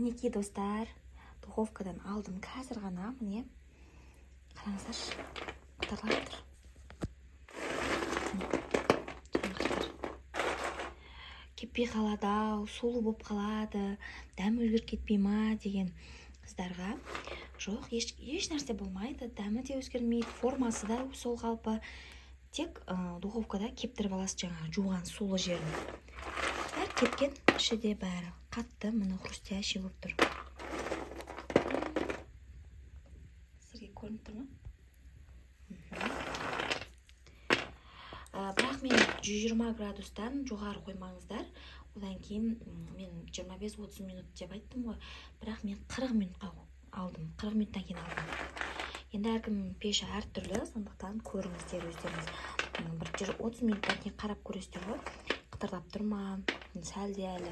Мінекей, достар, духовкадан алдым қазір ғана. Міне, қараңыздаршы, қытырлап тұр. Жаңғақтар кеппей қалады ау, сулы болып қалады, дәмі өзгеріп кетпей ма деген қыздарға, жоқ, еш нәрсе болмайды, дәмі де өзгермейді, формасы да сол қалпы. Тек духовкада кептіріп аласыз жаңағы жуған сулы жерін. Бәрі кепкен, іші де бәрі қатты, міне, хрустящий болып тұр. Сізге көрініп тұр ма? Бірақ мен 120 градустан жоғары қоймаңыздар. Одан кейін мен 25-30 минут деп айттым ғой, бірақ мен 40 минутқа алдым, 40 минуттан кейін алдым. Енді әркімнің пеші әртүрлі, сондықтан көріңіздер өздеріңіз. Бір 30 минуттан кейін қарап көресіздер ғой, қытырлап тұр ма, сәл де әлі.